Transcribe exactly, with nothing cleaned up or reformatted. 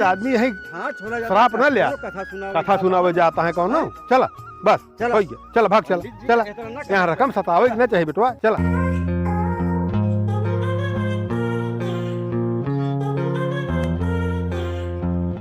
पंडित आदमी है, हाँ, छोड़ा जाता श्राप है, ना लिया। कथा सुनावे कथा जाता सुनावे है। जाता है कौनो। हाँ। चला, बस, चला। हो गया। चला, भाग, चला, पंडित जी चला। कहते हैं ना, यहाँ रकम सतावे के ना चाहिए बेटवा, चला।